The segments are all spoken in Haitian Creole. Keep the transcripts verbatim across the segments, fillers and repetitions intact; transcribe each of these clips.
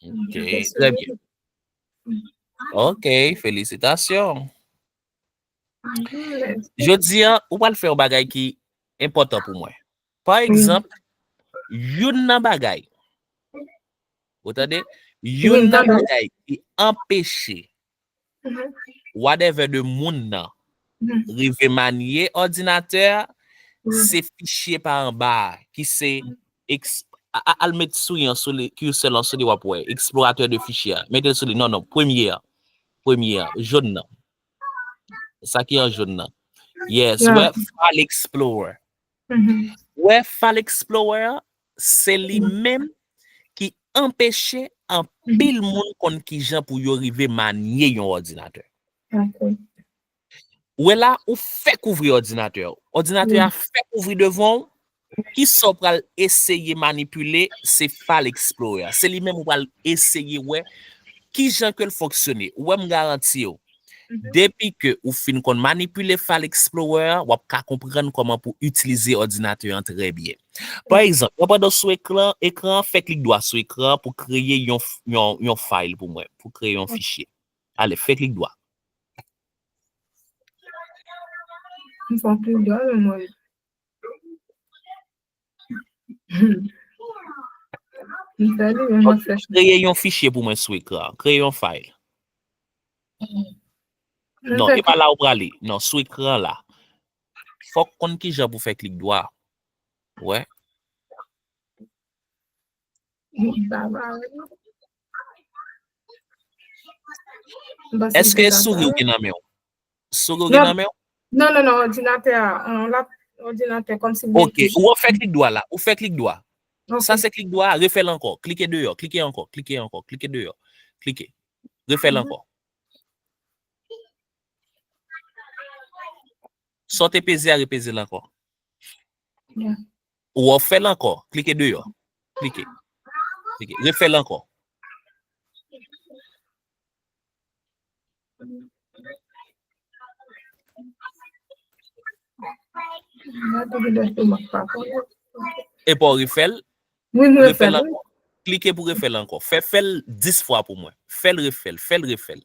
Ok, trè byen. Ok, felisitasyon. Jodi a, ou pral fè yon bagay ki enpòtan pou mwen. Pa egzanp, youn nan bagay, ou tande? Youn nan bagay ki anpeche whatever de moun nan rive manye òdinatè a, se fichye pa anba a, ki se eks- a- a- al met souris an sou li, cursor lan sou li, w ap wè, eksploratè de fichye a. Mete l sou li. Non, non, premye a. Premye a, jòn nan. Sa ki an jòn nan. Yes, wè, File Explorer. Wè, File Explorer a, se li menm ki anpeche anpil moun konn kijan pou yo rive manye yon òdinatè. Ou wè la, ou fèk ouvri òdinatè a. Òdinatè a fèk ouvri devan w. Kisa w pral eseye manipile, se File Explorer a. Se li menm ou pral eseye wè kijan ke l fonksyone. Ou wè, m garanti w, depi ke ou fin konn manipile File Explorer a, w ap ka konprann kòman pou itilize òdinatè an trè byen. Pa egzanp, nan pandan w sou ekran, ekran an, fè klik dwa sou ekran an pou kreye yon, f- yon, yon file pou mwen, pou kreye yon fichye. Ale, fè klik dwa. M fè yon klik dwa, men mwen. M fè li, men mwen fè. Kreye yon fichye pou mwen sou ekran. Kreye yon file. Non, e pa la ou prale. Non, sou ekran la. Fòk konn kijan pou fè klik dwa. Wè. Èske souri ou gen nan men w? Souri ou gen nan men w? Non, non, non, òdinatè a, an, la, òdinatè, kòmsi. Ok, ou fè klik dwa la, ou fè klik dwa. Sa se klik dwa, refè l ankò. Klike deyò, klike ankò, klike ankò, klike deyò. Klike. Refè l ankò. Sa w te peze a, repeze l ankò. Ou wè, fè l ankò. Klike deyò. Klike. Klike. Refè l ankò. Epi w refè l. Refè l ankò. Klike pou refè l ankò. Fè, fè l dis fwa pou mwen. Fè l, refè l, fè l, refè l.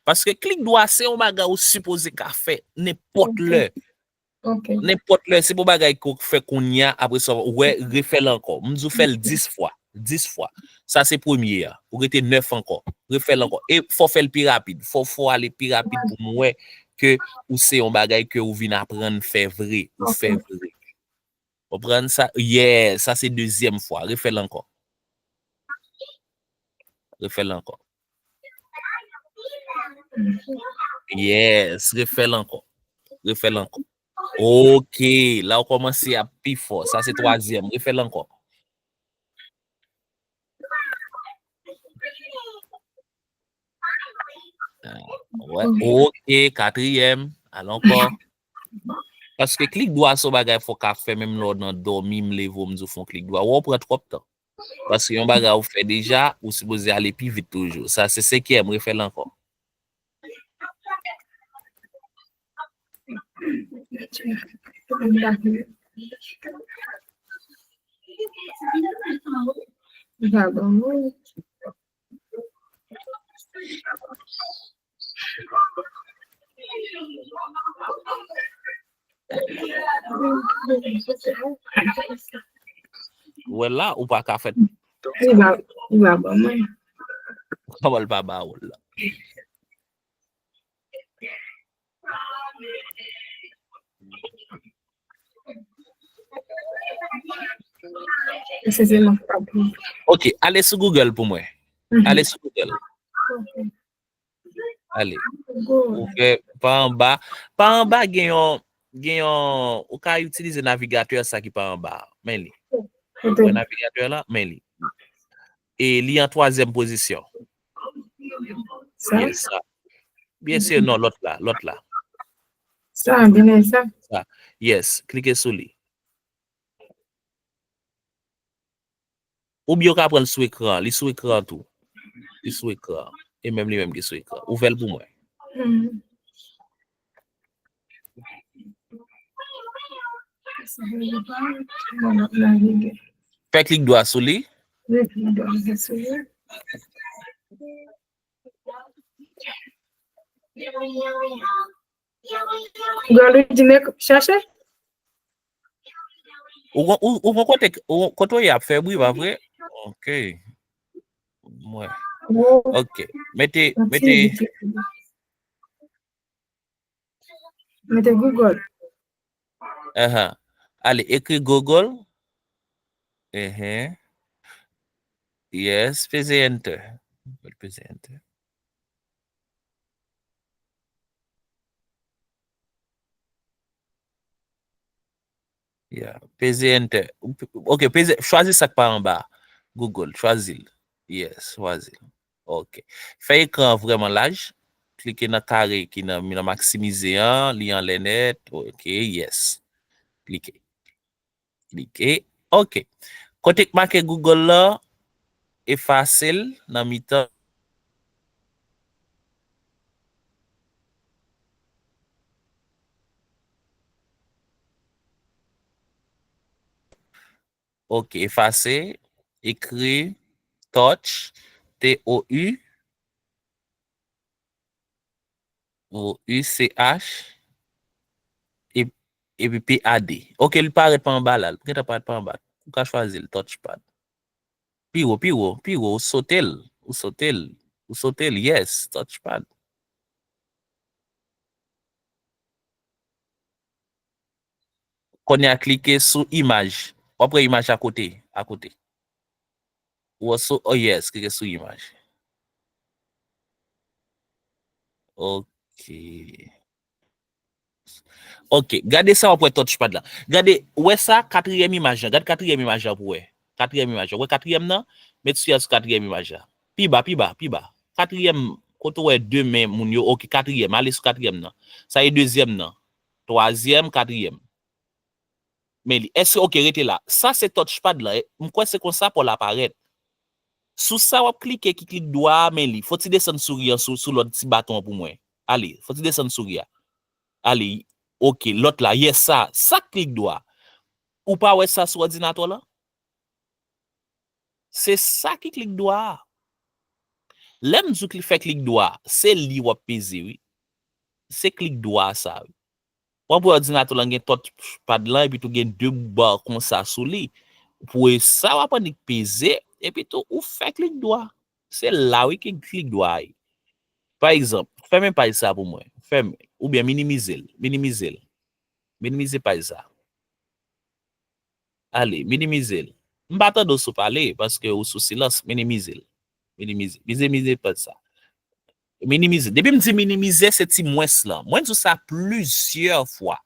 Paske klik dwa se yon bagay ou sipoze ka fè nenpòt lè. Nenpòt lè, se pou bagay ke w fè kounye a, apre sa, ou wè, refè l ankò. M di w fè l dis fwa. Dis fwa. Sa se premye a. Ou rete nèf ankò. Refè l ankò. E fò w fè l pi rapid. Fò, fò w ale pi rapid pou m wè ke ou se yon bagay ke ou vin aprann fè vre. Ou fè vre. Konprann sa? Yeah, sa se dezyèm fwa. Refè l ankò. Refè l ankò. Yes, refè l ankò. Refè l ankò. Ok, la w kòmanse ap pi fò. Sa se twazyèm. Refè l ankò. Ah, wè. Ok, katriyèm. Al ankò. Paske klik dwa se yon bagay fò w ka fè menm lè w nan dòmi, m leve w, m di w fè yon klik dwa. Wè, w pran twòp tan. Paske yon bagay ou fè deja, ou sipoze ale pi vit toujou. Sa se senkyèm, refè l ankò. Ou wè la, ou pa ka fè. Li pa, li pa ban mwen. Kòman l pa ba ou l la? Ok, ale sou Google pou mwen. Ale sou Google. Ale. Ou fè pa anba. Pa anba gen yon, gen yon, ou ka itilize navigatè sa ki pa anba. Men li. Ou wè navigatè la? Men li. E li an twazyèm pozisyon. Sa? Yes, sa. Byen si, non, lòt la, lòt la. Sa, byen sa. Sa. Yes, klike sou li. Oubyen ou ka pran l sou ekran, li sou ekran tou. Li sou ekran. E menm li menm ki sou ekran. Ouvè l pou mwen. Fè klik dwa sou li. Gwa Lwidine, chèche? Ou gon, ou, ou gon kote, ou, kote w ye ap fè bri, pa vre? Ok. Mwen. Ok. Mete, mete, mete Google. Aha. Ale, ekri Google. Ehe. Yes, peze enter. Peze enter. Yeah. Peze enter. Ok, peze, chwazi sa k pa anba. Google, chwazi l. Yes, chwazi l. Ok. Fè ekran an vrèman laj. Klike nan kare ki nan, nan maksimize an, li anlè nèt. Ok, yes. Klike. Klike. Ok. Kote k make Google la, efase l nan mitan. Ok, efase, ekri Touch, T O U, O U C H, e-, epi P A D. Ok, li parèt pa anba la, li gentan parèt pa anba. Ou ka chwazi l, touchpad. Pi wo, pi wo, pi wo, ou sote l, ou sote l, ou sote l, yes, touchpad. Kounye a klike sou imaj. W ap wè imaj akote, akote. Ou wè sou, oh yes, klike sou imaj. Ok. Ok, gade sa w ap wè touchpad la. Gade, ou wè sa, katriyèm imaj lan. Gad katriyèm imaj lan pou wè. Katriyèm imaj lan. Ou wè katriyèm nan? Met sou a sou katriyèm imaj la. Pi ba, pi ba, pi ba. Katriyèm, kote w wè de men moun yo. Ok, katriyèm. Ale sou katriyèm nan. Sa e dezyèm nan. Twazyèm, katriyèm. Men li. Èske, ok, rete la. Sa se touchpad la. M kwè se konsa pa w la parèt. Sou sa w ap klike ki klik dwa a, men li. Fò ti desann souri an sou, sou lòt ti baton an pou mwen. Ale, fò ti desann souri a. Ale, ok, lòt la, yes sa. Sa k klik dwa. Ou pa wè sa sou òdinatè w lan? Se sa ki klik dwa a. Lè m di w kli-, fè klik dwa, se li w ap peze, wi. Se klik dwa sa, wi. W ap wè òdinatè w lan gen touchpad lan, epi tou gen de ba konsa sou li. Pou e sa, w ap annik peze, epi tou ou fè klik dwa. Se la, wi, ki klik dwa a ye. Pa egzanp, fèmen paj sa pou mwen. Fèmen. Oubyen minimize l. Minimize l. Minimize paj sa. Ale, minimize l. M pa tande w si w pale, paske ou sou silans. Minimize l. Minimize. Minimize paj sa. Minimize. Depi m di minimize, se ti mwens lan. Mwen di w sa plizyè fwa.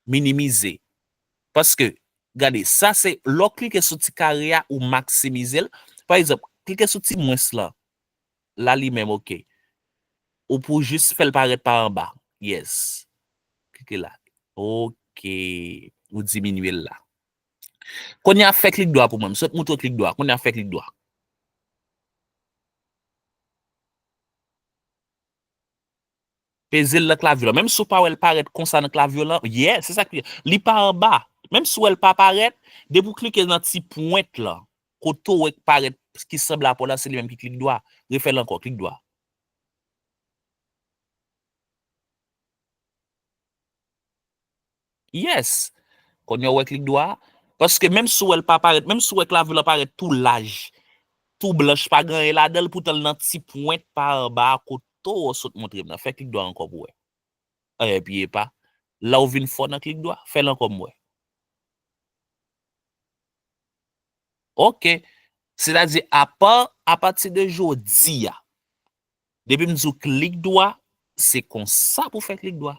Minimize. Paske, gade, sa se, lè w klike sou ti kare a, ou maksimize l. Pa egzanp, klike sou ti mwens lan. La li menm, ok. Ou pou jis fè l parèt pa anba. Yes. Klike la. Ok. Ou diminye l la. Kounye a fè klik dwa pou mwen. M sot moutre w klik dwa. Kounye a fè klik dwa. Peze l nan klavye lan. Menm si w pa wè l parèt konsa nan klavye lan, yeah, se sa k li, li pa anba. Menm si w wè l pa parèt, depi w klike nan ti pwent lan, kote w wè k parèt ki sanble a pa w la, se li menm ki klik dwa. Refè l ankò, klik dwa. Yes. Kounye a w wè klik dwa a. Paske menm si w wè l pa parèt, menm si w wè klavye lan parèt tou laj, tou blanch, pa gen anyen ladan l, poutan l nan ti pwent pa anba a kote w sot montre m nan. Fè klik dwa ankò pou w wè. Epi epa, la w vin fò nan klik dwa, fè l ankò m wè. Ok. Sètadi, apa, apati de jodi a, depi m di w klik dwa, se konsa pou fè klik dwa.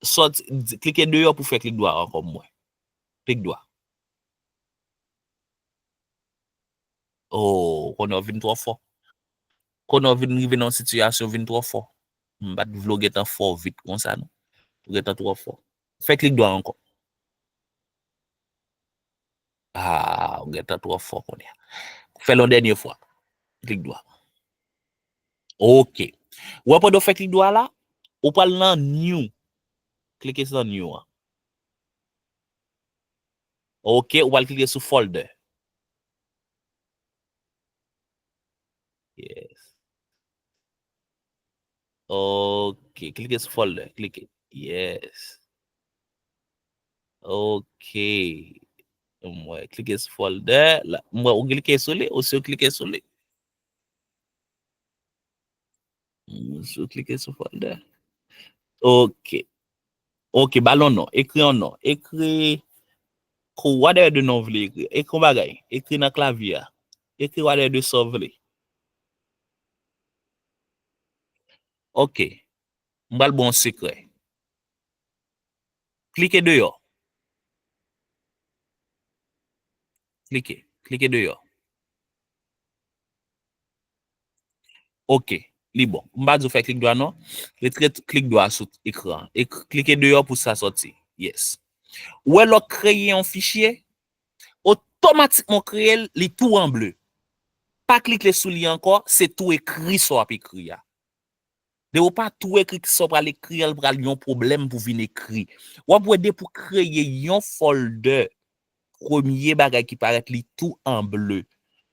Sòti, di, klike deyò pou fè klik dwa ankò m wè. Klik dwa. Oh, konnen w vin twò fò. Konnen w vin rive nan yon sitiyasyon, w vin twò fò. M pa t vle w gentan fò vit konsa, non. Ou gentan twò fò. Fè klik dwa ankò. Ah, ou gentan twò fò kounye a. Fè l yon dènye fwa. Klik dwa. Ok. Ou wè pandan w fè klik dwa la, ou pral nan new. Klike sou new an. Ok, ou pral klike sou folder. Ok, klike sou folder, klike. Yes. Ok. M wè, klike sou folder. La, m wè, ou klike sou li, ou si w klike sou li. M si w klike sou folder. Ok. Ok, ba l yon non. Ekri yon non. Ekri ko whatever de non w vle ekri. Ekri yon bagay. Ekri nan klavye a. Ekri whatever de sa w vle. Ok. M pral ba w yon sekrè. Klike deyò. Klike. Klike deyò. Ok. Li bon. M pa di w fè klik dwa non. Retire klik dwa sou ekran. E k-, klike deyò pou sa sòti. Yes. Ou wè lè w kreye yon fichye, otomatikman w kreye l, li tou an ble. Pa klike sou li ankò, se tou ekri sa w ap ekri a. Depi w pa tou ekri sa w pral ekri an, l pral yon pwoblèm pou vin ekri. W ap wè depi w kreye yon folder, premye bagay ki parèt, li tou an ble.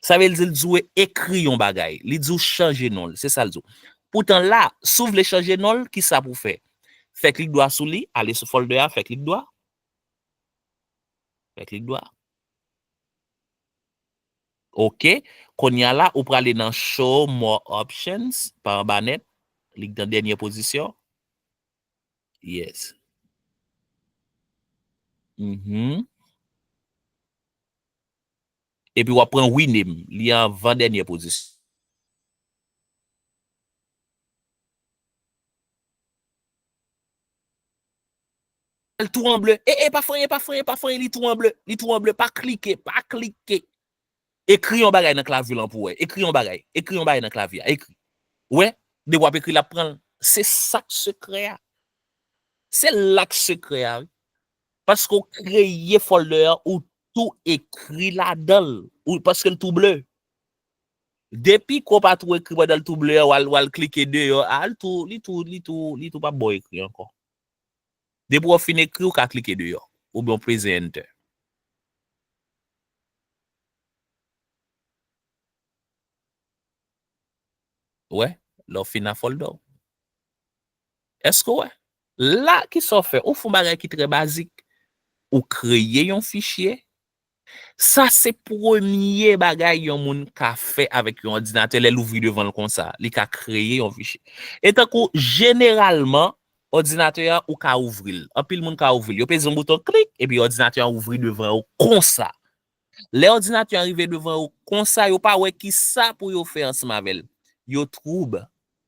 Sa vle di l di w ekri yon bagay. Li di w chanje non l. Se sa l di w. Poutan la, si w vle chanje non l, ki sa pou w fè? Fè klik dwa sou li, ale sou folder a, fè klik dwa. Fè klik dwa. Ok. Kounye a la, ou prale nan Show More Options, pa anba nèt. Li nan dènye pozisyon. Yes. Mhm. Epi w ap pran rename. Li anvan dènye pozisyon. L tou an ble. E, e, pa fè anyen, pa fè anyen, pa fè anyen, li tou an ble. Li tou an ble. Pa klike, pa klike. Ekri yon bagay nan klavye lan pou wè. Ekri yon bagay. Ekri yon bagay nan klavye a. Ekri. Ou wè? Depi w ap ekri, l ap pran l. Se sa k sekrè a. Se la k sekrè a, wi. Paske w kreye folder an, ou tou ekri ladan l. Ou, paske l tou ble. Depi ke w pa tou ekri pandan l tou ble an, w al, w al klike deyò, a, l tou, li tou, li tou, li tou p ap ba w ekri ankò. Depi w fin ekri, ou ka klike deyò. Oubyen w peze Enter. Ou wè? Lè w fin a folder w. Èske w wè? La, kisa w fè? Ou fè yon bagay ki trè bazik. Ou kreye yon fichye. Sa se premye bagay yon moun ka fè avèk yon òdinatè lè l ouvri devan l konsa. Li ka kreye yon fichye. E tankou jeneralman, òdinatè a, ou ka ouvri l. Anpil moun ka ouvri l. Yo peze yon bouton, klik, epi òdinatè a ouvri devan yo konsa. Lè òdinatè a rive devan yo konsa, yo pa wè kisa pou yo fè ansanm avè l. Yo twoub.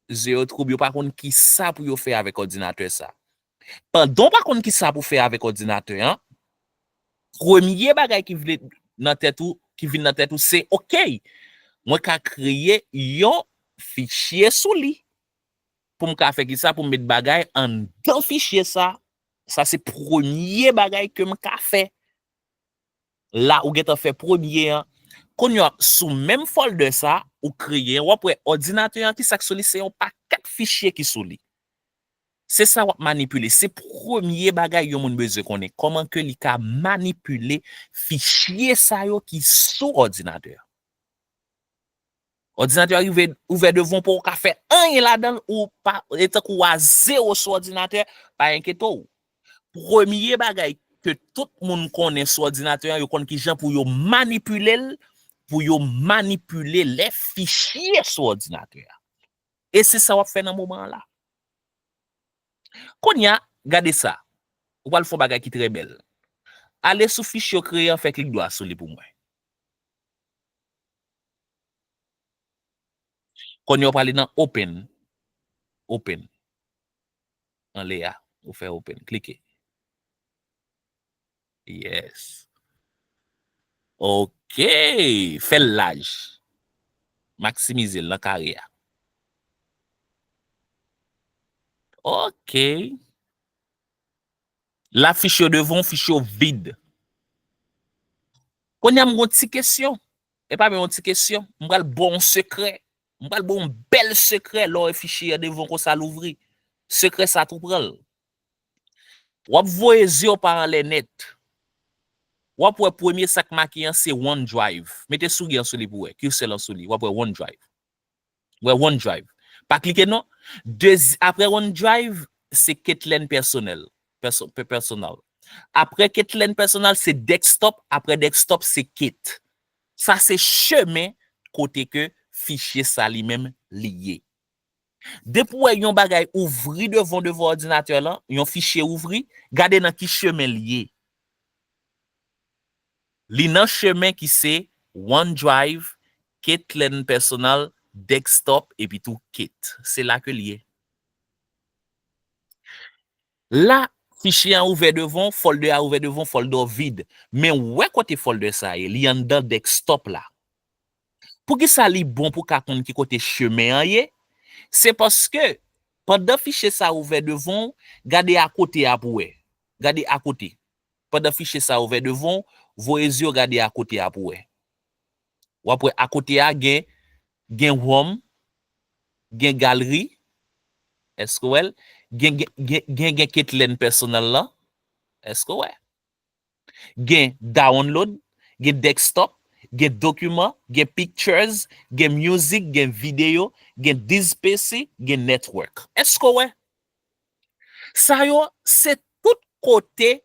Zye yo twoub, yo pa konn kisa pou yo fè avèk òdinatè sa. Pandan w pa konn kisa pou fè avèk òdinatè an, premye bagay ki vle nan tèt ou, ki vin nan tèt ou, se, "Ok, mwen ka kreye yon fichye sou li." Pou m ka fè kisa? Pou m met bagay anndan fichye sa. Sa se premye bagay ke m ka fè. La, ou gentan fè premye an. Kounye a, sou menm folder sa, ou kreye, w ap wè òdinatè an, kisa k sou li? Se yon pakèt fichye ki sou li. Se sa w ap manipile. Se premye bagay yon moun bezwen konnen. Kòman ke li ka manipile fichye sa yo ki sou òdinatè an. Òdinatè a rive ouvè devan w, pa w ka fè anyen ladan l, ou pa, e tankou w a zewo sou òdinatè, pa enkyete w. Premye bagay ke tout moun konnen sou òdinatè an, yo konn kijan pou yo manipile l, pou yo manipile lè fichye sou òdinatè a. E se sa w ap fè nan moman an la. Kounye a, gade sa. Ou pral fè yon bagay ki trè bèl. Ale sou fichye w kreye an, fè klik dwa sou li pou mwen. Kounye a w prale nan open. Open. Anlè a, ou fè open. Klike. Yes. Ok. Fè l laj. Maksimize l nan kare a. Ok. La, fichye yo devan w, fichye yo vid. Kounye a, m gon ti kesyon. E pa menm yon ti kesyon. M pral ba w yon sekrè. M pral ba w yon bèl sekrè lè w wè fichye a devan w konsa l ouvri. Sekrè sa tou pran l. W ap voye zye w pa anlè nèt. W ap wè premye sa k make an se OneDrive. Mete souri an sou li pou w wè. Kirsè lan sou li. W ap wè OneDrive. Wè OneDrive. Pa klike non. Dezi-, apre OneDrive, se Katelyn pèsonèl, pèso-, pè-, pèsonal. Apre Katelyn pèsonal, se desktop. Apre desktop, se Kate. Sa se chemen kote ke fichye sa li menm li ye. Depi w wè yon bagay ouvri devan, devan òdinatè lan, yon fichye ouvri, gade nan ki chemen li ye. Li nan chemen ki se OneDrive, Katelyn pèsonal, desktop, epi tou Kate. Se la ke li ye. La, fichye an ouvè devan w, folder a ouvè devan w, folder vid. Men w wè kote folder sa ye, li anndan desktop la. Poukisa li bon pou w ka konn ki kote chemen an ye? Se paske, pandan fichye sa ouvè devan w, gade akote a pou w wè. Gade akote. Pandan fichye sa ouvè devan w, voye zye w gade akote a pou w wè. W ap wè akote a gen, gen home, gen galri, èske w wè l? Gen, gen, gen, gen, gen Katelyn pèsonal lan, èske w wè? Gen download, gen desktop, gen dokiman, gen pictures, gen music, gen videyo, gen this P C, gen network. Èske w wè? Sa yo, se tout kote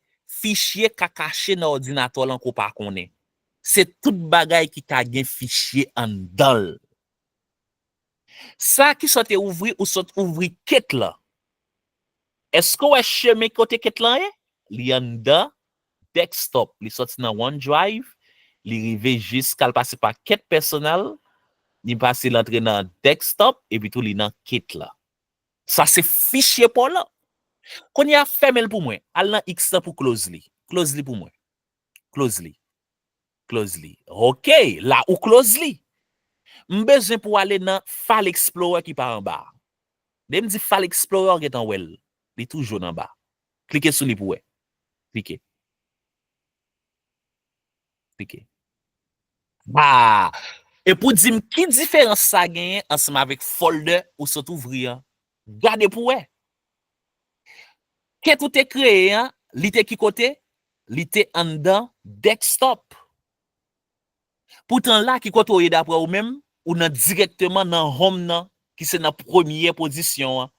fichye ka kache nan òdinatè w lan ke w pa konnen. Se tout bagay ki ka gen fichye anndan l. Sa ki sot te ouvri, ou sot ouvri Kate lan. Èske w wè chemen kote Kate lan ye? Li anndan desktop. Li soti nan OneDrive, li rive jiska l pase pa Kate pèsonal, li pase l antre nan desktop, epi tou li nan Kate lan. Sa se fichye pa w lan. Kounye a, fèmen l pou mwen. Al nan X lan pou close li. Close li pou mwen. Close li. Close li. Ok, la ou close li. M bezwen pou w ale nan File Explorer ki pa anba a. Lè m di File Explorer, w gentan wè l. Li toujou anba. Klike sou li pou w wè. Klike. Klike. Ah! E pou di m ki diferans sa genyen ansanm avèk folder ou sot ouvri an. Gade pou w wè. Kate ou te kreye an, li te ki kote? Li te anndan desktop. Poutan la, ki kote w ye daprè ou menm? Ou nan dirèkteman nan home nan, ki se nan premye pozisyon an.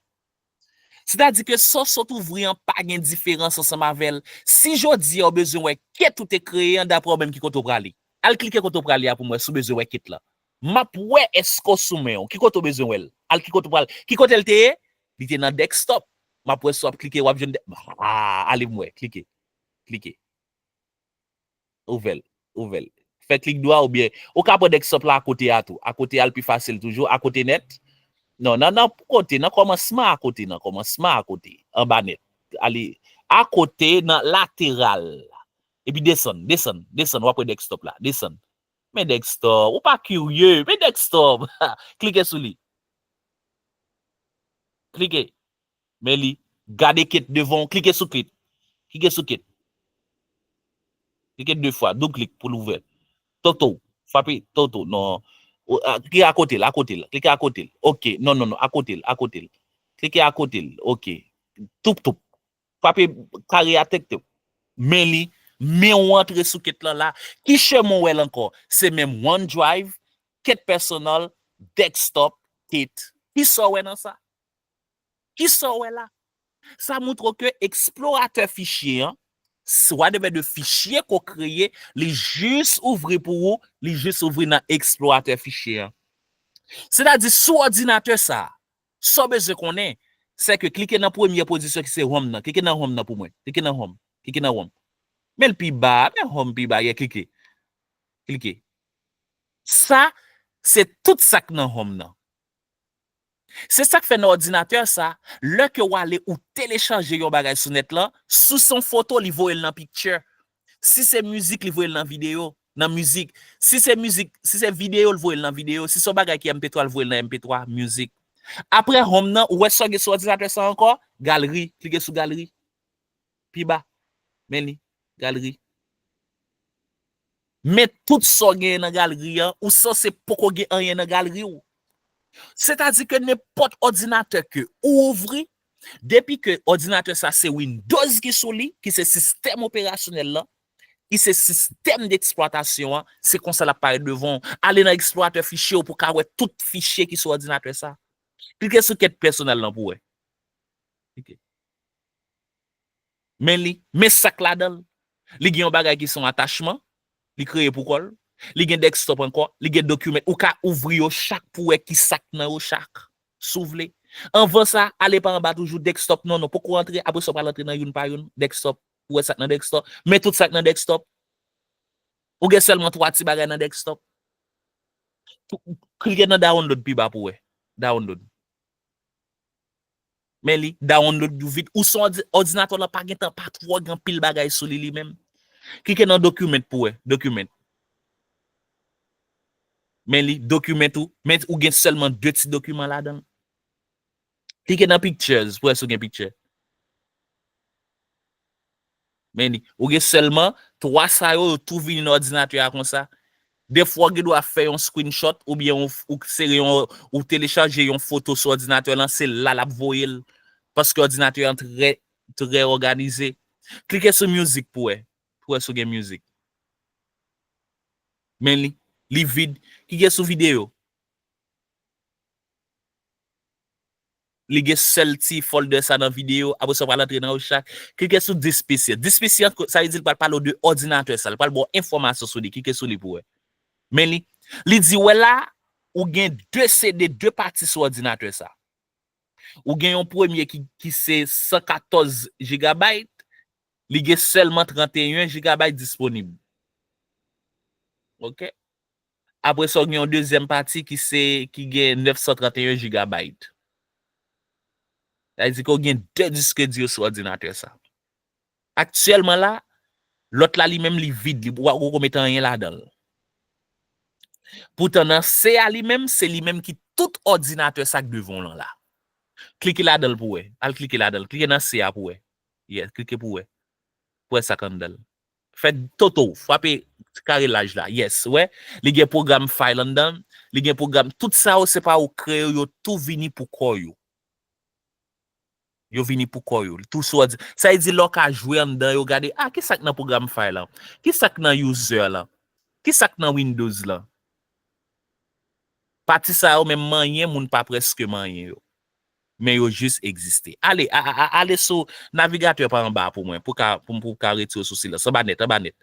Sètadi ke sa w sot ouvri an pa gen diferans ansanm avè l. Si jodi a w bezwen wè Kate ou te kreye an, daprè ou menm ki kote w prale? Al klike kote w prale a pou m wè si w bezwen wè Kate lan. M ap wè èske w sou men w. Ki kote w bezwen wè l? Al ki kote w prale? Ki kote l te ye? Li te nan desktop. M ap wè si w ap klike, w ap jwenn de-, ah, ale m wè, klike. Klike. Ouvè l, ouvè l. Fè klik dwa oubyen ou ka pran desktop la akote a tou. Akote a l pi fasil toujou, akote nèt. Non, nan, nan kote, nan kòmansman akote, nan kòmansman akote, anba nèt. Ale akote nan lateral. Epi desann, desann, desann, w ap wè desktop la, desann. Men desktop, ou pa kirye, men desktop. Klike sou li. Klike. Men li, gade Kate devan w, klike sou Kate. Klike sou Kate. Klike de fwa, doub klik pou l ouvè. Toto, frape, toto, non. O, a, klike akote l, akote l, klike akote l. Ok, non, non, non, akote l, akote l. Klike akote l, ok. Toup, toup. Frape kare a tèk tèk. Men li, men w antre sou Kate lan la. Ki chemen w wè l ankò? Se menm OneDrive, Kate pèsonal, desktop, Kate. Kisa w wè nan sa? Kisa w wè la? Sa montre w ke eksploratè fichye an, s-, whatever de fichye ke w kreye, li jis ouvri pou ou, li jis ouvri nan eksploratè fichye an. Sètadi, sou òdinatè sa a, sa w bezwen konnen, se ke klike nan premye pozisyon ki se home nan. Klike nan home nan pou mwen. Klike nan home. Klike nan home. Men l pi ba, men home pi ba, ye klike. Klike. Sa, se tout sa k nan home nan. Se sa k fè nan òdinatè sa, lè ke w ale ou telechaje yon bagay sou nèt lan, si se yon foto, li voye l nan picture. Si se mizik, li voye l nan videyo, nan mizik. Si se mizik, si se videyo, li voye l nan videyo. Si se yon bagay ki M P twa, li voye l nan M P twa, mizik. Apre home nan, ou wè sa w gen sou òdinatè sa ankò? Galeri, klike sou galeri. Pi ba. Men li. Galeri. Men tout sa w genyen nan galeri an, ou sanse poko gen anyen nan galeri w. Sètadi ke nenpòt òdinatè ke ou ouvri, depi ke òdinatè sa se Windows ki sou li, ki se sistèm operasyonèl lan, ki se sistèm deksplwatasyon an, se konsa l ap parèt devan w. Ale nan eksploratè fichye w pou w ka wè tout fichye ki sou òdinatè sa. Klike sou kèt pèsonèl lan pou wè. Klike. Men li, men sa k ladan l. Li gen yon bagay ki se yon atachman, li kreye pou kò l. Li gen desktop ankò, li gen document. Ou ka ouvri yo chak pou wè ki sa k nan yo chak, si w vle. Anvan sa, ale pa anba toujou, desktop, non, non, poko antre, apre sa w pral antre nan youn pa youn, desktop, pou wè sa k nan desktop. Men tout sa k nan desktop. Ou gen sèlman twa ti bagay nan desktop. Klike nan download pi ba pou wè. Download. Men li, download yo vit. Ou se yon òdi-, òdinatè w lan pa gen tan, pa twò gen anpil bagay sou li, li menm. Klike nan document pou wè. Document. Men li, document ou. Men ou gen sèlman de ti dokiman ladan l. Klike nan pictures pou wè si w gen picture. Men li, ou gen sèlman twa sa yo, yo tou vini nan òdinatè a konsa. Defwa, w gen dwa fè yon screenshot oubyen ou, ou sere yon, ou telechaje yon foto sou òdinatè lan, se la l ap voye l. Paske òdinatè an trè, trè òganize. Klike sou music pou wè. Pou wè si w gen music. Men li, li vid. Klike sou videyo. Li gen sèl ti folder sa nan videyo, apre sa w pral antre nan yo chak. Klike sou this P C. This P C an, sa vle di l pral pale w de òdinatè sa, l pral ba w enfòmasyon sou li, klike sou li pou wè. Men li, li di, wè la, ou gen de C D, de pati sou òdinatè sa. Ou gen yon premye ki, ki se san katòz gigabyte, li gen sèlman trannteyen gigabyte disponib. Ok? Apre sa, w gen yon dezyèm pati ki se, ki gen nèf san trannteyen gigabyte. Sa vle di ke w gen de disk di yo sou òdinatè sa. Aktyèlman la, lòt la li menm li vid, li, ou poko mete anyen ladan l. Poutan nan C a li menm, se li menm ki tout òdinatè sa k devan w lan la. Klike ladan l pou wè. Al klike ladan l. Klike nan C a pou wè. Yes, klike pou wè. Pou wè sa k anndan l. Fè toto, frape kare laj la. Yes, wè. Li gen pwogram file anndan, li gen pwogram, tout sa yo se pa ou kreye yo, yo tou vini pou kò yo. Yo vini pou kò yo. Tou sou òdi-, sa vle di lè w ka jwe anndan yo, gade, ah, ki sa k nan pwogram file lan? Ki sa k nan user lan? Ki sa k nan Windows lan? Pati sa yo menm manyen, moun pa prèske manyen yo. Men yo jis egziste. Ale, a, a, a, ale sou navigatè pa anba pou mwen, pou ka, pou, pou ka retire w sou silans. Anba nèt, anba nèt.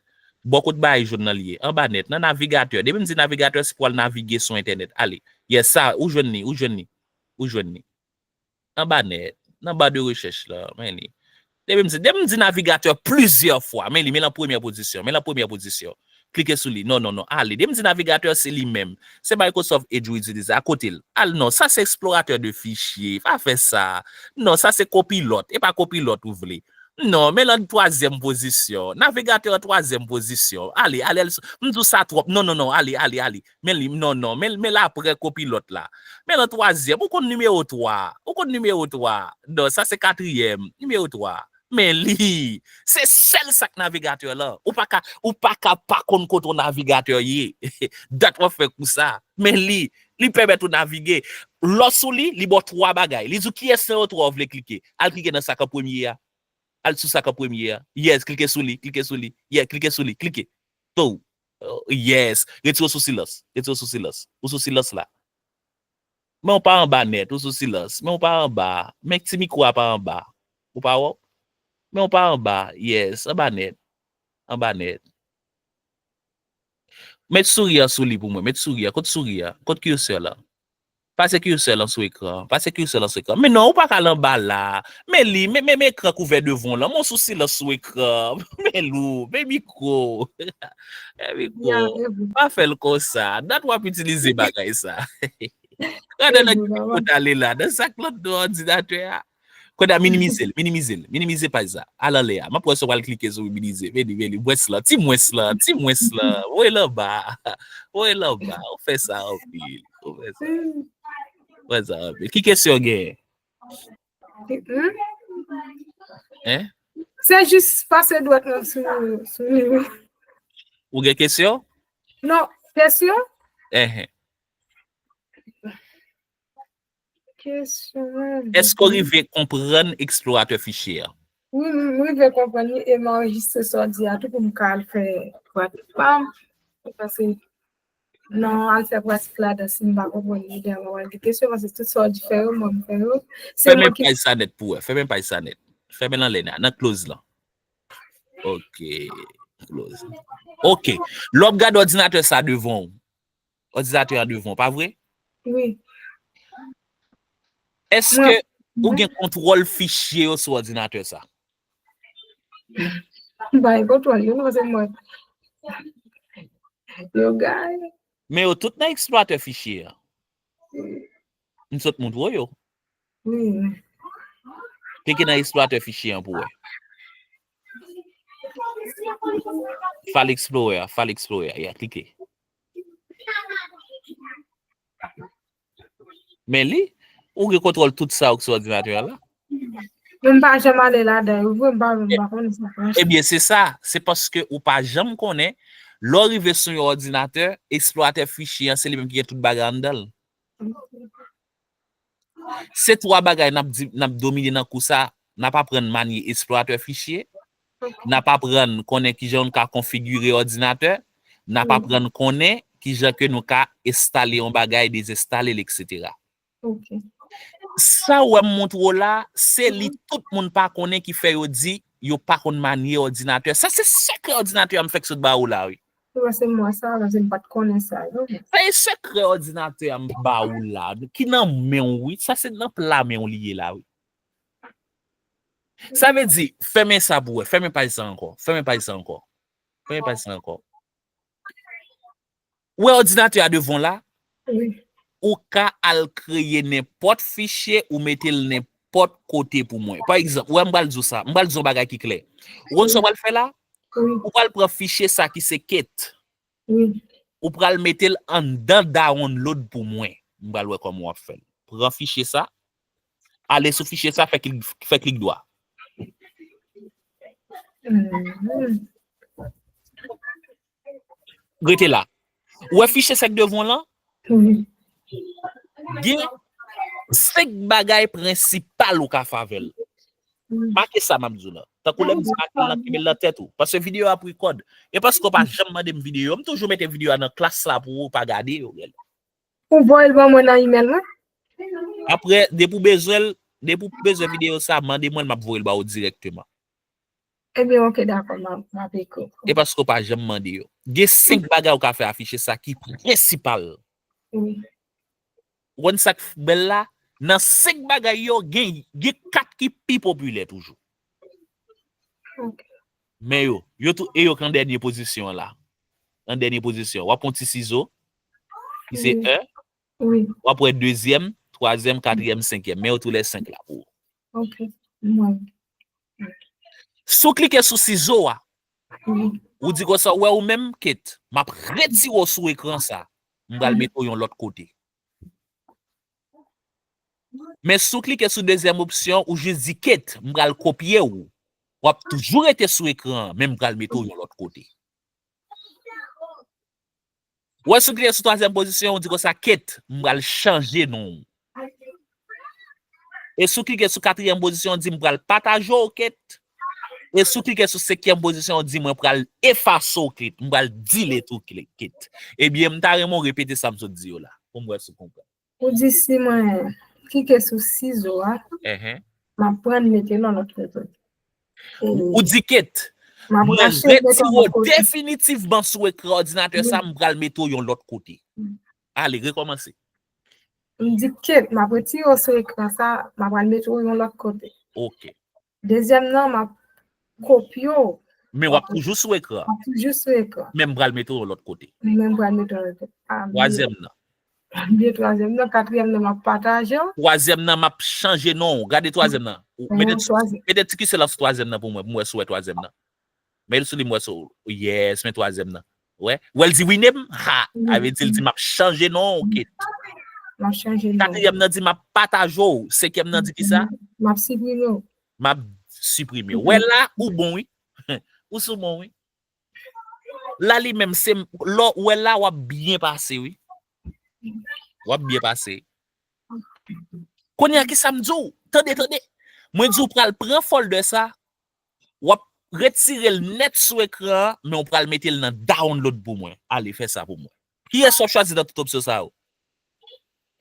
Bò kot bagay jòn nan li ye. Anba nèt, nan navigatè. Depi m di navigatè, se pou al navige sou entènèt. Ale. Yes, sa, ou jwenn li, ou jwenn li. Ou jwenn li. Anba nèt, nan ba de rechèch la, men li. Depi m di, depi m di navigatè plizyè fwa, men li, men l an premyè pozisyon, men l an premyè pozisyon. Klike sou li. Non, non, non, ale. Depi m di navigatè, se li menm. Se Microsoft Edge ou itilize. A kote l. Al non, sa se eksploratè de fichye. Pa fè sa. Non, sa se Copilot. E pa Copilot ou vle. Non, men l an twazyèm pozisyon. Navigatè an twazyèm pozisyon. Ale, ale, ale. M di w sa twòp. Non, non, non, ale, ale, ale. Men li, non, non, men, men l aprè Copilot la. Men l an twazyèm, ou konn nimewo twa. Ou konn nimewo twa. Non, sa se katriyèm, nimewo twa. Men li, se sèl sa k navigatè lan. Ou pa ka, ou pa ka pa konn kote yon navigatè ye. Dat w ap fè kou sa. Men li, li pèmèt ou navige. Lè w sou li, li ba w twa bagay. Li di w kiyès nan yo twa w vle klike. Al klike nan sa k an premye a. Al sou sa k an premye a. Yes, klike sou li, klike sou li. Yes, klike sou li, klike. Tou. Oh, yes. Retire w sou silans. Retire w sou silans. Ou sou silans la. Men w pa anba nèt, ou sou silans. Men w pa anba. Men ti mikwo a pa anba. Ou pa wè w? Men w pa anba. Yes, anba nèt. Anba nèt. Met souri an sou li pou mwen. Met souri an. Kot souri an? Kot cursor lan? Pase cursor lan sou ekran. Pase cursor lan sou ekran. Men non, ou pa ka al anba la. Men li, men, men, men ekran kouvè devan w lan. Men w sou silans sou ekran. Men lou, men mikwo. Men mikwo. Pa fè l konsa. Dat w ap itilize bagay sa. Gade nan ki kote ale la. Nan sa k lòt do òdinatè a. Kounye a minimize l, minimize l, minimize paj sa. Al anlè a. M ap wè si w pral klike sou minimize. Vini, vini. Mwens lan, ti mwens lan, ti mwens lan. Voye l anba. Voye l anba. Ou fè sa anpil. Ou fè sa. Ou fè sa anpil. Ki kesyon w genyen? Hein? Se jis pase dwèt mwen sou, sou li. Ou gen kesyon? Non, kesyon? Hein. Kesyon an. Èske w rive konprann eksploratè fichye a? Wi, m rive konprann li e m anrejistre sa w di a tou pou m ka al fè pratik pa m. Paske Non, al fè pratik ladan si m pa konprann lide a, mwen al gen kesyon, paske tout sa w di fè yo, mwen m fè yo. Se Fèmen mwen ki paj sa nèt pou wè. Fèmen paj sa nèt. Fèmen l anlè la, nan close lan. Ok. Close. Ok. Lè w ap gade òdinatè sa devan w, òdinatè a devan w, pa vre? Wi. Èske Mwen ou gen kontwòl fichye yo sou òdinatè sa? M pa gen kontwòl yo, non, se mwen. Yo gay. Men yo tout nan eksplwatè fichye a. M sot montre w yo. Wi. Klike nan eksplwatè fichye an pou wè. File Explorer, File Explorer, ya, klike. Men li, ou gen kontwòl tout sa yo ki sou òdinatè a la. Men m pa janm ale ladan yo, vre, m pa, m pa konnen sa franchman. Ebyen, se sa. Se paske ou pa janm konnen, lè w rive sou yon òdinatè, eksplwatè fichye an, se li menm ki gen tout bagay anndan l. Se twa bagay n ap di, n ap domine nan kou sa, n ap aprann manye eksplwatè fichye, n ap aprann konnen kijan nou ka konfigire òdinatè, n ap Wi. aprann konnen kijan ke nou ka enstale yon bagay, dezenstale l, etsetera. Ok. Sa w wè m montre w la, se li Mhm. tout moun pa konnen ki fè yo di yo pa konn manye òdinatè. Sa se sekrè òdinatè a m fèk sot ba ou la, wi. Se paske mwen sa, paske m pa t konnen sa, non. Sa e sekrè òdinatè a m ba ou la, ki nan men w, wi. Sa se nan pla men w li ye la, wi. Sa vle di, fèmen sa pou wè, fèmen paj sa ankò, fèmen paj sa ankò, fèmen paj sa ankò. Ou wè òdinatè a devan w la? Wi. Ou ka al kreye nenpòt fichye, ou mete l nenpòt kote pou mwen. Pa egzanp, ou wè m pral di w sa, m pral di w yon bagay ki klè. Ou konn sa w pral fè la? Wi. Ou pral pran fichye sa ki se Kate. Wi. Ou pral mete l anndan download pou mwen. M pral wè kòman w ap fè l. Pran fichye sa, ale sou fichye sa, fè klik, fè klik dwa. Mhm. Rete la. Ou wè fichye sa k devan w lan? Wi. Gen senk bagay prensipal ou ka fè avè l. Wi. Make sa m ap di w lan. Tankou lè m di make l lan, kenbe l nan tèt ou. Paske videyo a ap rekòd. E paske w pa janm mande m videyo, m toujou mete videyo a nan klas la pou ou pa gade yo, gèl. Ou voye l ban mwen nan email mwen? Apre, depi w bezwen l, depi w bezwen videyo sa, mande mwen l, m ap voye l ba ou dirèkteman. Ebyen, ok, dakò, m a, m ap ekri w. E paske w pa janm mande yo. Gen senk bagay ou ka fè afiche sa ki prensipal. Wi. Ou konn sa k bèl la? Nan senk bagay yo, gen, gen kat ki pi popilè toujou. Ok. Men yo, yo tou, e yo k an dènye pozisyon an la. An dènye pozisyon. W ap pran ti sizo, ki se Wi. en. Wi. W ap wè dezyèm, twazyèm, katriyèm, senkyèm. Men yo tou lè senk la pou ou. Ok. Mwen. Si w klike sou sizo a, Wi. ou di konsa, ou wè ou menm, Kate, m ap retire w sou ekran sa. M pral Wi. mete w yon lòt kote. Men si w klike sou dezyèm opsyon, ou jis di, Kate, m pral kopye w. W ap toujou rete sou ekran an, men m pral mete w yon lòt kote. Ou wè, si w klike sou twazyèm pozisyon, ou di konsa, Kate, m pral chanje non w. E si w klike sou katriyèm pozisyon, ou di, m pral pataje w, Kate. E si w klike sou senkyèm pozisyon, ou di, mwen pral efase w, Kate. M pral delete ou, Kate. Ebyen, m ta renmen w repete sa m sot di yo la, pou m wè si w konprann. Ou di si mwen klike sou sizo a, Enhen. m ap pran l mete nan lòt kote. E Ou di, Kate, m ap mwen rache l mete retire w nan lòt kote. definitivman sou ekran òdinatè sa, Wi. m pral mete w yon lòt kote. Wi. Ale, rekòmanse. M di, Kate, m ap retire w sou ekran sa, m ap pral mete w yon lòt kote. Ok. Dezyèm nan, m ap kopye w. Men w ap toujou sou ekran. W ap toujou sou ekran. Men m pral mete w yon lòt kote. Men m pral mete w yon lòt kote. Ah, byen. Twazyèm nan. Byen, twazyèm nan, katriyèm nan, m ap pataje w. Twazyèm nan, m ap chanje non w. Gade twazyèm nan. Ou Mete, twazyèm. mete ti kise la sou twazyèm nan pou mwen, pou mwen si w wè twazyèm nan. Men l sou li, m wè sou. Yes, men twazyèm nan. Wè. Wè l di rename. Ha! Sa vle di l di m ap chanje non w, Kate. M ap chanje non w. Katriyèm nan di m ap pataje w. Senkyèm nan di ki sa? M ap siprime w. M ap siprime w. Wè la, ou bon, wi. Ou sou bon, wi. La, li menm, se, lè w wè la, w ap byen pase, wi. W ap byen pase. Kounye a, ki sa m di w? Tande, tande. Mwen di w pral pran folder sa, w ap retire l nèt sou ekran an, men w pral mete l nan download pou mwen. Ale, fè sa pou mwen. Kiyès w ap chwazi nan tout opsyon sa yo?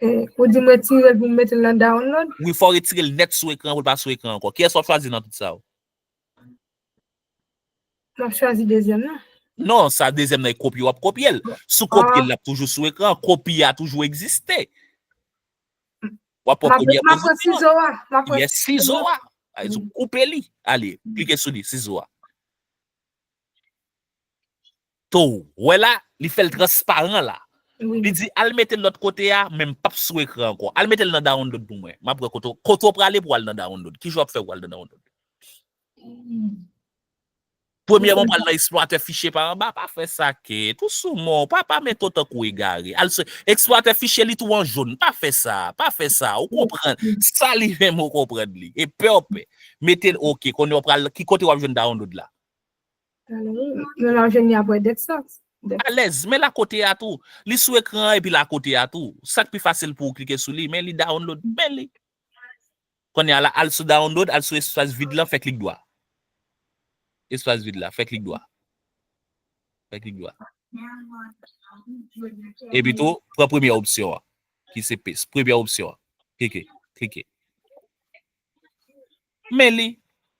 Eh, ou di m retire l pou m mete l nan download? Wi, fò w retire l nèt sou ekran pou l pa sou ekran ankò. Kiyès w ap chwazi nan tout sa yo? M ap chwazi dezyèm nan. Non, sa dezyèm nan e kopye w ap kopye l. Si w kopye l, l ap toujou sou ekran. Kopi a toujou egziste. W ap pran premyè pozisyon. M ap pran sizo a. M ap pran sizo a. Koupe li. Ale, klike sou li, sizo a. Tou, wè la, li fè l transparan la. Li di, al mete l lòt kote a, men m p ap sou ekran ankò. Al mete l nan download pou mwen. M ap wè kote, kote w prale pou al nan download. Ki jan w ap fè pou al nan download? Premyèman, w pral nan eksplwatè fichye pa anba, pa fè sa, Kate. Ou sou mò, pa, pa mete w tankou egare. Al sou eksplwatè fichye, li tou an jòn. Pa fè sa, pa fè sa. Ou konprann. Sa li menm ou konprann li. E pè w pè. Mete l, ok, kounye w pral, ki kote w ap jwenn download la? Mwen la jwenn li apre Dexos. Alèz, men la kote a tou. Li sou ekran an epi la kote a tou. Sa k pi fasil pou w klike sou li, men li download, men li. Kounye a la, al sou download, al sou espas vid lan, fè klik dwa. Espas vid la, fè klik dwa. Fè klik dwa. Epi tou, pran premyè opsyon an, ki se paste. Premyè opsyon an. Klike, klike. Men li,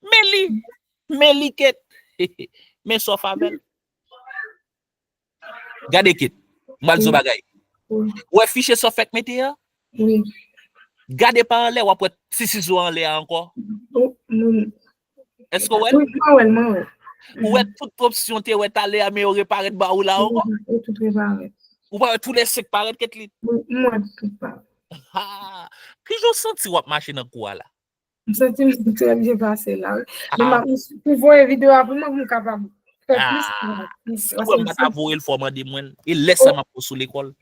men li, men li, Kate. Men sa w fè avè l. Gade, Kate. M pral di w bagay. Ou wè fichye sa w fèk mete a? Gade pa anlè, w ap wè ti sizo anlè a ankò. Èske w wè l? Wi, mwen wè l, mwen wè l. Ou wè tout opsyon te wè talè a, men yo reparèt ba ou la ankò? Wi, tout reparèt. Ou pa wè tou lè senk parèt, Kate? Wi, mwen wè tout parèt. Ah, ki jan w santi w ap mache nan kou a la? M santi m trè byen pase la, wi. Men m ap, pou voye videyo a pou mwen, pou m kapab fè plis. Si mwen m pa ta voye l, fò w mande mwen l. E lè sa m ap pran sou lekòl.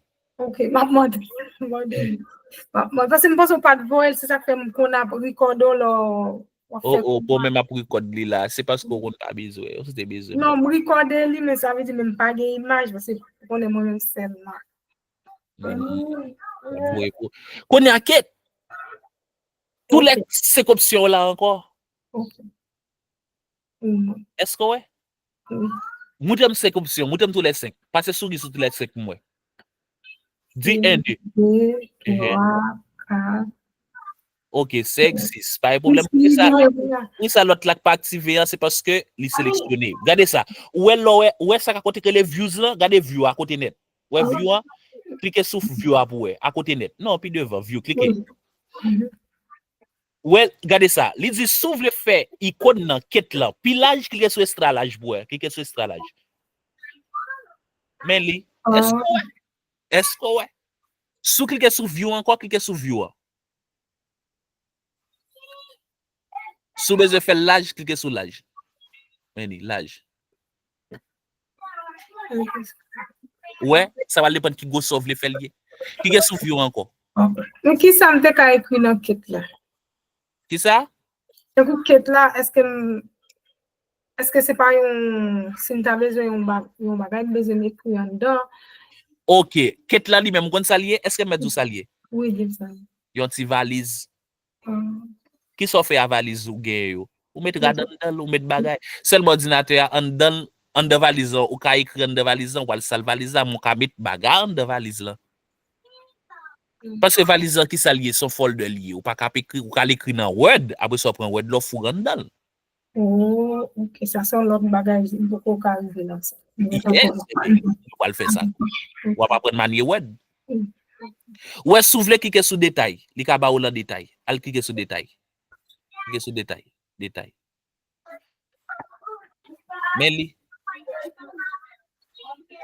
Ok, m ap mande. M ap mande. M ap mande. Paske m panse w pa t voye l, se sa k fè m konn ap rekòde w lè w ap fè. Oh, oh, bon, men m ap rekòd li la. Se paske w konn pa bezwen, w te bezwen. Non, m rekòde li, men sa vle di men m pa gen imaj, paske w konnen mwen menm sèl la. Kounye a, Kate, tou lè senk opsyon la ankò. Èske w wè? Moutre m senk opsyon, moutre m tou lè senk. Pase souri sou tou lè senk pou mwen. Di en, de. Ok, senk, sis. Pa gen pwoblèm. Poukisa, poukisa lòt la k pa aktive an, se paske li seleksyone. Gade sa. Ou wè lè w wè, ou wè sa k akote k rele views lan, gade view a kote nèt. Wè view an? Klike sou view a pou wè. Akote nèt. Non, pi devan, view, klike. Wè, gade sa. Li di si w vle fè ikòn nan Kate lan pi laj, klike sou extra laj pou wè. Klike sou extra laj. Men li. Èske w wè? Èske w wè? Si w klike sou view ankò, klike sou view an. Si w bezwen fè l laj, klike sou laj. Men li, laj. Ou wè, sa pral depann ki gwosè w vle fè l ye. Klike sou view ankò. Men kisa m te ka ekri nan Kate la? Kisa? Tankou Kate la, èske m, èske se pa yon, si m ta bezwen yon ba-, yon bagay, m bezwen m ekri anndan? Ok, Kate la li menm, ou konn sa l ye? Èske m mèt di w sa l ye? Wi, di m sa l ye. Yon ti valiz. Kisa w fè a valiz ou genyen yo? Ou met rad anndan l, ou met bagay. Sèlman òdinatè a anndan l, anndan valiz lan, ou ka ekri anndan valiz lan, ou pral sal valiz la, men ou ka met bagay anndan valiz lan. Paske valiz lan, kisa l ye? Se yon folder li ye. Ou pa ka ekri, ou ka al ekri nan Word, apre sa w pran Word la, w foure anndan l. Oh, ok, sa se yon lòt bagay, m poko ka rive nan sa. Yes, ou pral fè sa. W ap aprann manye Word. Ou wè, si w vle klike sou detay, li ka ba w l an detay. Al klike sou detay. Klike sou detay. Detay. Men li.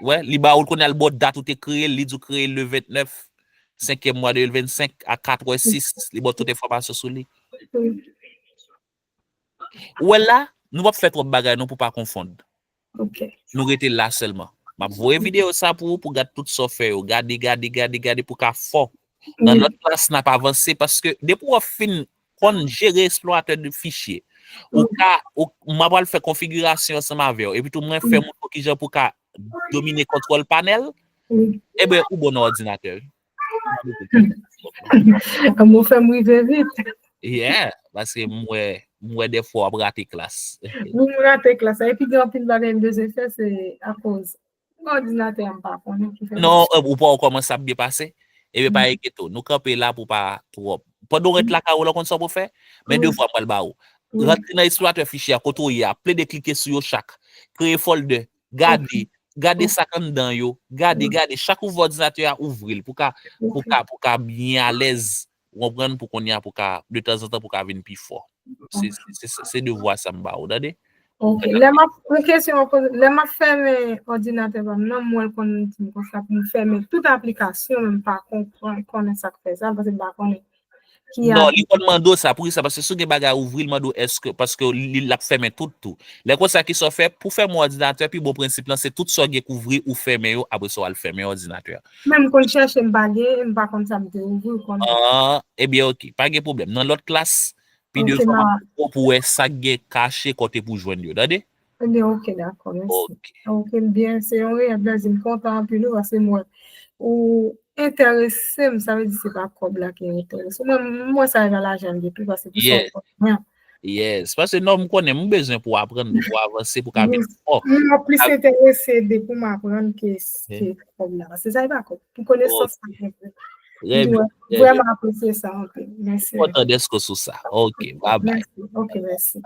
Wè, li ba w l kounye a, l ba w dat ou te kreye l, li di w kreye l le vennèf, senkyèm mwa de mil vennsenk a kat è sis, li ba w tout enfòmasyon sou li. Ou wè la, nou p ap fè twòp bagay non pou pa konfonn. Nou rete la sèlman. M ap voye videyo sa pou ou, pou gad tout sa w fè yo. Gade, gade, gade, gade pou ka fò. Nan lòt klas, n ap avanse paske depi w ap fin konn jere eksplwatè de fichye, ou ka, ou, m ap al fè konfigirasyon ansanm avè w. Epi tou, mwen fè montre w kijan pou ka domine kontwòl panèl. Ebyen, ou bon nan òdinatè wi. Mwen fè m rive vit. Yeah, paske m wè, m wè dèfwa w ap rate klas. Wi, m rate klas la. Epi gen anpil bagay m bezwen fè, se akoz. Pou òdinatè a, m pa konnen ki fè. Non, ou pa kòmanse ap byen pase. Ebyen, pa enkyete w. Nou kanpe la pou pa twòp. Pandan w ret lakay ou la, w konn sa w pou fè? Men devwa m pral ba ou. Rantre nan eksploratè fichye a, kote w ye a, plede klike sou yo chak. Kreye folder, gade, gade sa k anndan yo, gade, gade. Chak ouvè òdinatè a, ouvri l pou ka, pou ka, pou ka byen alèz. Ou konprann? Pou kounye a, pou ka, de tanzantan, pou ka vin pi fò. Se, se, se, se devwa sa m ba ou, tande? Ok. Lè m ap, yon kesyon m ap poze, lè m ap fèmen òdinatè pa m nan, m wè l konn di m konsa pou m fèmen tout aplikasyon, men m pa konprann, konnen sa k fè sa, paske m pa konnen ki. Non, li konn mande w sa, poukisa? Paske si w gen bagay ouvri, l mande w èske, paske li, l ap fèmen tout tou. Lè konsa, kisa w fè? Pou fèmen òdinatè, pi bon prensip lan, se tout sa w gen k ouvri, ou fèmen yo, apre sa, w al fèmen òdinatè a. Men m konn chèche, m pa gen, m pa konn sa m te ouvri, w konnen. Ah, ebyen, ok, pa gen pwoblèm. Nan lòt klas, pi devwa m ap montre w pou wè sa k gen kache kote pou jwenn yo, tande? Ebyen, ok, dakò, mèsi. Ok, byen, se yon reyèl plèzi, m kontan anpil, wi, paske m wè ou enterese m, sa vle di se pa kòb la ki enterese w. Mwen, m wè sa e pa lajan m gen tou, paske pou sa w konn mwen. Yes, paske non, m konnen m bezwen pou aprann, pou avanse, pou ka vin fò. M plis enterese de pou m aprann ke, ke kòb la, paske sa e pa kòb. Pou konesans sa gen. Trè byen. Vrèman apresye sa anpil. Mèsi. Kontan dèske w sou sa. Ok, bye bye. Ok, mèsi.